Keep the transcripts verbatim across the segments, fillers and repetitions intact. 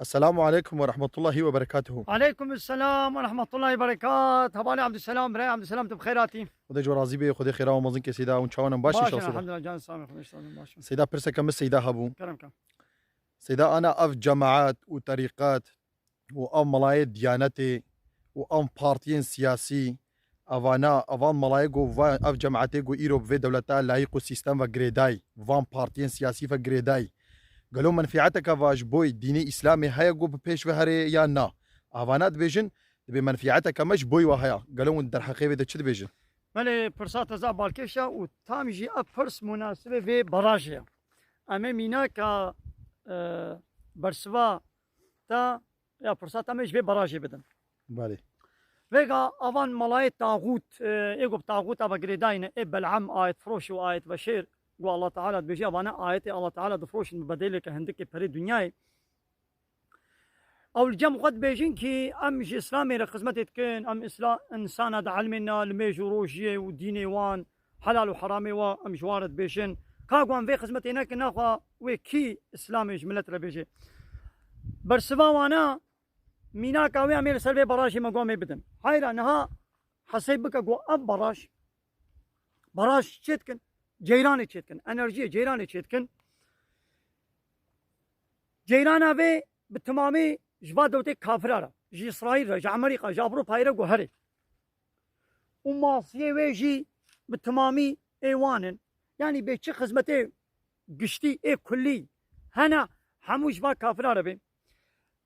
Esselamu aleykum ve rahmetullahi ve berekatuhu. Aleykum selam ve rahmetullahi ve berekat. Hevalê Abdüselam, birayê Abdüselam, tu bi xêr hatî. Xwedê ji we razî bê, Xwedê xêra we mezin ke Seyda, hûn çawan in, baş in? Baş in, inşallah. Elhamdülillah, can sağ olun, Xwedê sağ olun, baş in. Seyda, pirseke min Seyda hebû. Kerem ke. Seyda, ana ev cemaat û terîqat û ev melayê diyanetê û ev partiyên siyasî, evana, evan melayê ku va, ev cemaetê ku îro bi vê dewleta layîq û sîstem ve girêdayî, van partiyên siyasî ve girêdayî. Gelo menfîeteke va ji boy dînê Îslamê heye ku bi pêş ve here ya na? Evana dibêjin, dibê menfîeteke me ji boy we heye. Gelo hûn derheqê vê de çi dibêjin? Belê, pirsa te zaf balkêş e û tam jî ev pirs munasibê vê barajê ye. Em ê mînaka, e, bersiva te ya pirsa te em ê ji vê barajê bidin. Belê. Vêga avan melayê taxût, e, ê ku bi taxûta ve girêdayî ne, ê Bel'am, ayetfiroş û ayetveşêr, ku Allah Teala dibêje, evane ayetê Allah Teala difiroşin bi bedeleke hindikê perê dinyayê. Ew li cem xwe dibêjin kî em ji Îslamê re xizmetê dikin, em Îsla-, însana di elmê ne, li mêj û rojiyê û dînê wan, helal û heramê wa, em ji wan re dibêjin. Ka ku em vê xizmetê nekin, naxwe wê kî Îslamê ji milet re bêje? Bersiva wana, mînaka wê em ê li ser vê barajê me ku em ê bidin. Heyra niha hesêb bike ku ev baraj, baraj çê dikin? Ceyranê çê dikin, enerjiyê ceyranê çê dikin? Ceyrana vê bi timamî ji va dewletê kafira re, ji Îsraîl re, ji Amerîka, ji Ewropayê re ku herê. Û masiyê wê jî bi timamî ê wan in. Yanî bê çi xizmetê giştî ê kullî hene, hemû ji va kafira re bê.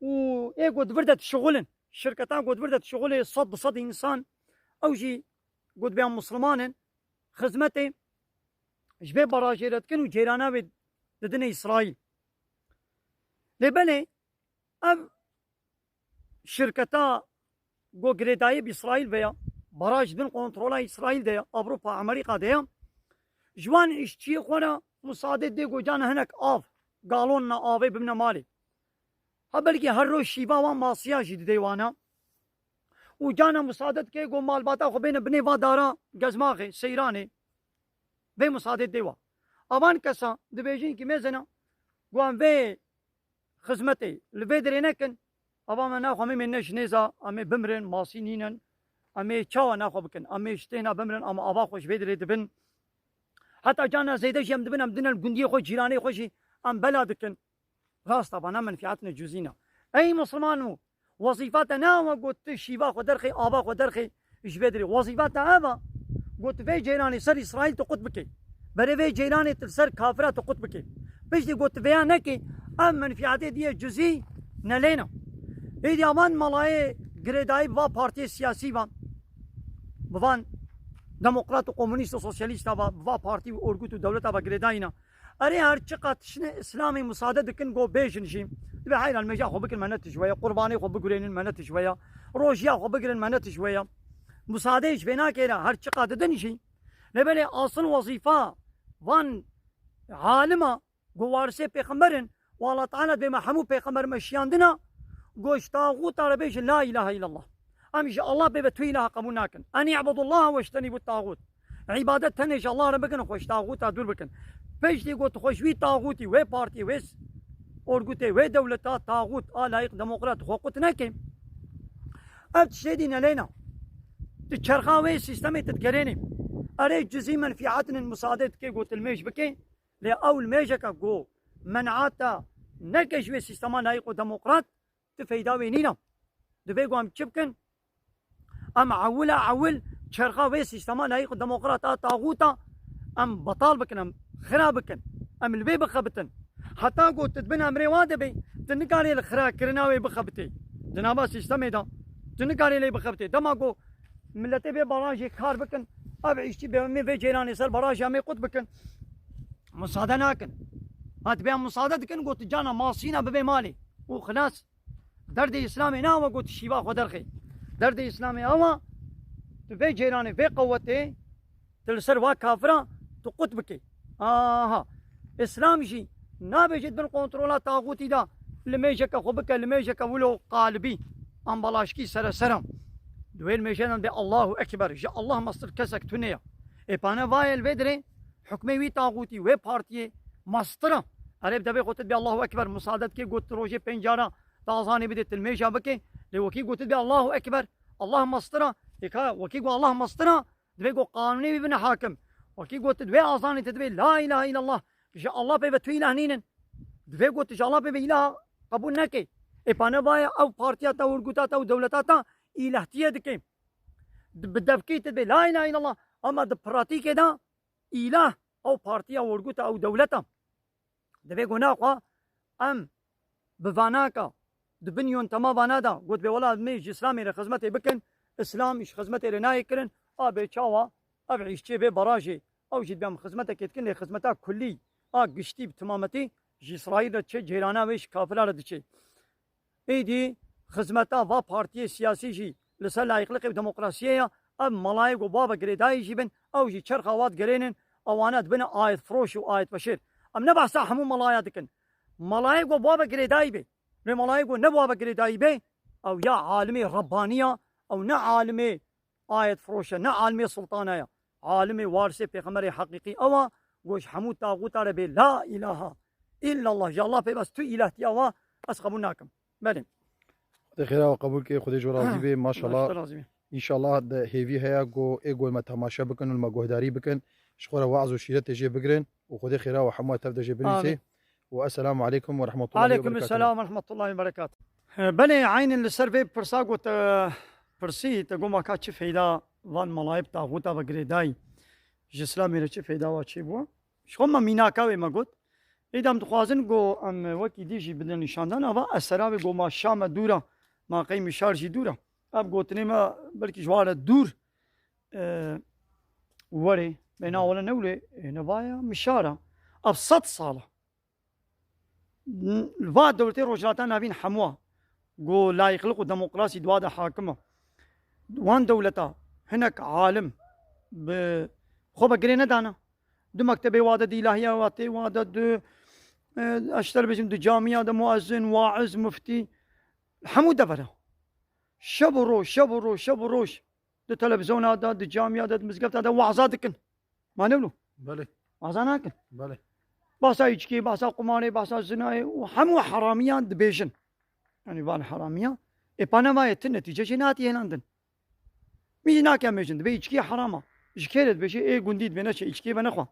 Û ê ku di vir de dişixulin, şirketan ku di vir de dişixulê sed du sed însan, ew jî ku dibê em misliman in, xizmetê ji vê barajê re dikin û cêrana wê didinê Îsraîl. Lê belê ev şirketa ku girêdayî bi Îsraîl ve ya, baraj bin kontrola Îsraîl de ya, Ewropa, Amerîka de ya, ji wan îşçiyê xwe re musade dê ku cana hinek av, galonna avê bimine malê. Ha belkî her roj şîva wan masiya jî didê wana. Û cana musade dike ku malbata xwe bêne binê va dara gezmaxê, seyranê. Vê musade dê wa. Avan kesa dibêjin ki mêzena, ku em vê xizmetê li vê derê nekin, ava me naxwe em ê ne ji nêza, em ê bimrin, masî nînin, em ê çawa naxwe bikin, em ê ji têhna bimrin, ama ava xwe ji vê derê dibin. Heta cana zêde jî em dibin, em dine li gundiyê xwe, cîranê xwe jî em bela dikin. Rast e, vana menfiatine cuzî ne. Ey Musulman û wezîfa te ne ew e got tu şîva xwe derxê, ava xwe derxê, ji vê dirê. Wezîfa te ev e got vê ceyranê ser Îsraîl tu qut bikê. Berê vê ceyranê tu li ser kafira tu qut bikê. Piştî got tu vêya nekê, ev menfiatê diye cuzî ne lê ne. Êdî avan melayê girêdayî bi va partiyê siyasî ve, bi van demokrat û komunîst û sosyalîsta ve, bi va partî û orgut û dewleta ve girêdayî ne. Erê her çiqas tiştine Îslamê musade dikin, go bêjin jî. Dibe heyran mêja xwe bikin, me ne tişt weya. Qurbanê xwe bigurênin, me ne tişt weya. Rojiya xwe bigirin, me ne tişt weya. Musade ji vê nakêre, her çiqas didin jî. Lê belê asıl wezîfa van alima, go warisê pêxember in, û Allah Teala dibê me hemû pêxember me şiyandina, go ji taxûta re bêjin, La ilahe illallah. Em ji Allah bê ve tu ilaha qebûl nakin. En i'budullaha weştenîbu taxût. Îbadet tenê ji Allah re bikin, xwe ji taxûta dûr bikin. Piştî got xwe ji wî taxûtî, wê partiyê, wê s-, orgutê, wê dewleta taxût a layîq demokrat xwe qut neke. Ev tiştê dî ne lê ne. Tu çerxa wê sîstemê tu digerênî. Erê cizî menfîatinin musade dike got li mêj bike. Lê ew li mêjeke ku men'ata neke ji wê sîstema layîq û demokrat, tu feyda wê nîne. Divê ku em çi bikin? Em ewil a ewil çerxa wê sîstema layîq û demokrat a taxûta em betal bikin, em xira bikin, em li vê bixebitin. Heta ku tu di bin emrê wan de bê, tu nikarê li xirakirina wê bixebitê. Di nava sîstemê de tu nikarê lê bixebitê. Dema ku miletê vê barajê kar bikin, ev îşçî bê, em ê vê ceyranê ser barajê em ê qut bikin. Musade nakin. Ha, dibê em musade dikin, got cana masîna bibê malê. Û xilas. Derdê Îslamê ne awa got şîva xwe derxê. Derdê Îslamê awa tu vê ceyranê, vê qewetê, tu li ser va kafira tu qut bikê. Aha. Îslam jî nabêje di bin kontrola taxûtî de li mêjeke xwe bike, li mêjeke wilo qalibî, ambalajkî seresera. Di wê li mêjê de bê Allahu Ekber. Ji Allah mestir kesek tune ye. Ê pane vayê li vê dirê hukmê wî taxûtî, wê partiyê mestir e. Erê bi devê xwe tu dibê Allahu Ekber, musade dikê got tu rojê pênc cara Tu azanê bidê, tu nimêja bikê. Lê wekî got tu dibê Allahu Ekber, Allah mestir a. Ê ka wekî got Allah mestir a, divê got qanûnê wî bine hakim. Wekî got tu dibê azanê, tu dibê la ilahe illallah. Ji Allah pê ve tu îlah nînin. Divê got tu ji Allah pê ve îlah qebûl nekê. Ê pa ne vaya ew partiya te, urguta te û dewleta te îlahtiye dike. Di, bi devkî tu dibê la ilahe illallah. Ama di pratîkê de îlah ew partiya, urguta ew dewleta. Divê got naxwe em bi vanaka, di bin yontema vana de got bê wela em ê ji Îslamê re xizmetê bikin, Îslam ji xizmetê re nayê kirin, a bê çawa ev îşçê vê barajê, ew jî dibê em xizmetekê dikin, lê xizmeta kullî a giştî bi timametî ji Îsraîl re diçe, cêrana wê ji kafira re diçe. Êdî xizmeta va partiyê siyasî jî li ser layîqliqê û demokrasiyê ye. Ev melayê ku bava girêdayî jî bin, ew jî çerxa wa digerênin, ewana dibine ayetfiroş û ayetveşêr. Em ne behsa hemû melaya dikin. Melayê ku bava girêdayî be, lê melayê ku ne bava girêdayî be, ew ya alimê Rebbaniya, ew ne alimê ayetfiroş e, ne alimê sultana ye. Alimê warisê pêxemberê heqîqî ew a, ku ji hemû taxûta re bê la ilaha illallah, ji Allah pê bes tu îlahtiya wa ez qebûl nakim. Belê. Xwedê xêra we qebûl ke, Xwedê ji we razî be, maşallah. Maşallah razî be. Înşallah de hêvî heye ku ê ku me temaşe bikin û me guhdarî bikin, ji xwe re weaz û şîretê jê bigirin û Xwedê xêra we hemû tev de jê binivîsê. Amîn. Û esselamu aleykum ve rahmetullahi ve berekatuhu. Aleyküm esselam ve rahmetullahi ve berekatuhu. He, belê, eynin li ser vê pirsa ku te pirsî, te got ma ka çi feyda van melayê bi taxûta ve girêdayî, ji Îslamê re çi feyda wa çêbû? Ji xwe me mînaka wê me got. Êdî em dixwazin ku em wekî dî jî bidin nîşandan, ava esera wê ku ma şa me dûr a, ma qey mişar jî dûr a. Ev gotinê me belkî ji wan re dûr, e, werê, bêhna wele ne wile, e, ne vaya mişar a. Ev sed sal a. N-, va dewletê Rojhilata Navîn hemû a, ku layîqliq û demokrasî di wa de hakim e. Wan dewleta hinek alim bi xwe ve girê nedane. Di mektebê wa de, di îlahiya wa tê wa de, di, e, ez ji te re bêjim, di camiya de muezzin, waiz, muftî, hemû devera. Şev û roj, şev û roj, şev û roj. Di televîzyona de, di camiya de, di mizgefta de waza dikin. Ma ne wilo? Belê. Waza nakin. Belê. Behsa îçkê, behsa qumarê, behsa zinayê û hemû heramiyan dibêjin. Yanî van heramiyan. Ê pa ne vayê ti netîce jê nehatiye hêlandin. Min jî nake em bêjin, dibê îçkî heram a. Ji kê re dibêje, ê gundî dibê neçe îçkê venexwe.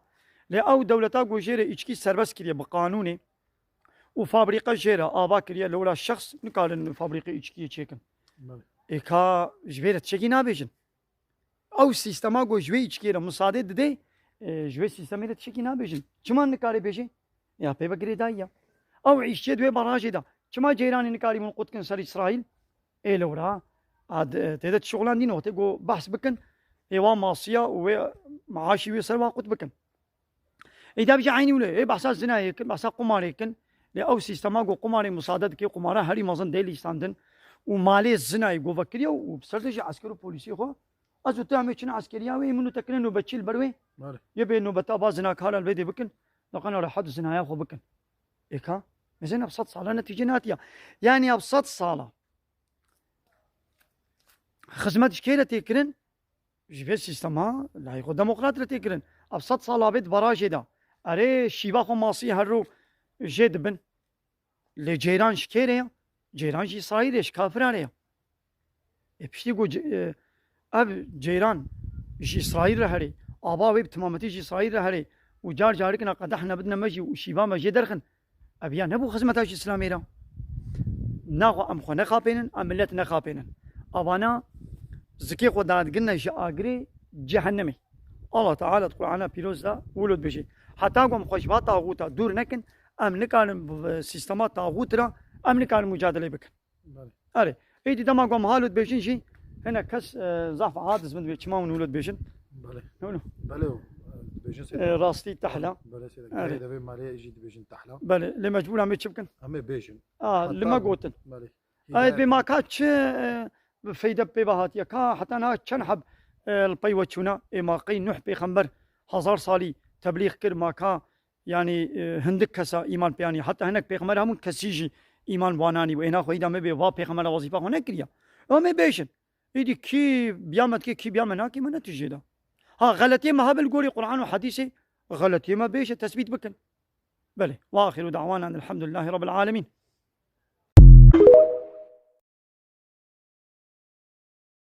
Lê ew dewleta ku jê re îçkî serbest kiriye bi qanûnê û fabrîqe jê re ava kiriye, lewra şexs nikarin fabrîqê îçkiyê çêkin. Belê. Ê ka ji vê re tiştekî nabêjin. Ew sîstema ku ji wê îçkiyê re misadê didê, e, ji wê sîstemê re tiştekî nabêjin. Çima nikare bêje? Ya pê ve girêdayî ya. Ew îşçiyê di wê barajê de. Çima ceyranê nikarî min qut kin ser Îsraîl? Ê lewra, a di, tê de tişuxulan dîn wextê ku behs bikin, ê wa masiya û wê meaşî wê ser wa qut bikin. Ê de bijî eynî wile, ê behsa zinayê kin, behsa qumarê kin. Lê ew sîstema ku qumarê musade dike, qumara herî mezin dê lîstandin û malê zinayê ku vekiriye û bi ser de jî esker û polîsê xwe. Ez û tu em ê çin eskeriya wê, ê min û te kine nobetçî li ber wê. Belê. Yê bê nobeta va zinakara li vê dê bikin, daqana rehet zinaya xwe bikin. Ê ka, mezin ev sed sala netîce natiya. Yanî ev sed sala xizmet ji kê re tê kirin? Ji vê sîstema layîq û demokrat re tê kirin. Ev sed sala vê di barajê de. Erê şîva xwe masî her ro jê dibin. Lê ceyran ji kê re ye? Ceyran ji Îsraîlê, ji kafira re ye. Ê piştî ku ce-, e, ev ceyran ji Îsraîl re herê, ava wê bi timametî ji Îsraîl re herê û car carikina qedeh nebidine me jî û şîva me jê derxin, ev ya nebû xizmeta ji Îslamê re. Naxwe em xwe nexapênin, em millet nexapênin. Avana zikê xwe dadigirine ji agirê cehennemê. Allah Teala di Qur'ana pîroz de wilo dibêje. Heta ku em xwe ji va taxûta dûr nekin, em nikarin bi sîstema taxût re, em nikarin mucadelê bikin. Belê. Erê. Êdî dema ku em halo dibêjin jî, hinek kes, e, zaf aciz bin dibê, çima hûn wilo dibêjin? Belê. Ne wilo? Belê o, e, dibêjin sê. E, rastî tehla. Belê sê. Erê. Gerê devê malê jî dibêjin tehla. Belê. Lê mecbûr em ê çi bikin? Em ê bêjin. A, li me gotin. Belê. Ay, bê ma ka çi, e, feyde pê ve hatiye? Ka heta niha çend heb, e, li pey we çûne? Ê ma qey Nuh pêxember hezar salî teblîx kir, ma ka, yanî, e, hindik kesa îman pê anî. Heta hinek pêxember hemû kesî jî îman bi wan anî. Ê naxwe îda me bê va pêxemera wezîfa xwe nekiriya. Ew me bêjin. Êdî kî biya me dike, kî biya me nakî, me ne tijê de. Ha, xeletiyê me hebe li gorî Qur'an û hedîsê, xeletiyê me bêje, tesbît bikin. Belê. Ve axiru da'wana elhamdülillahi rabbil alemin.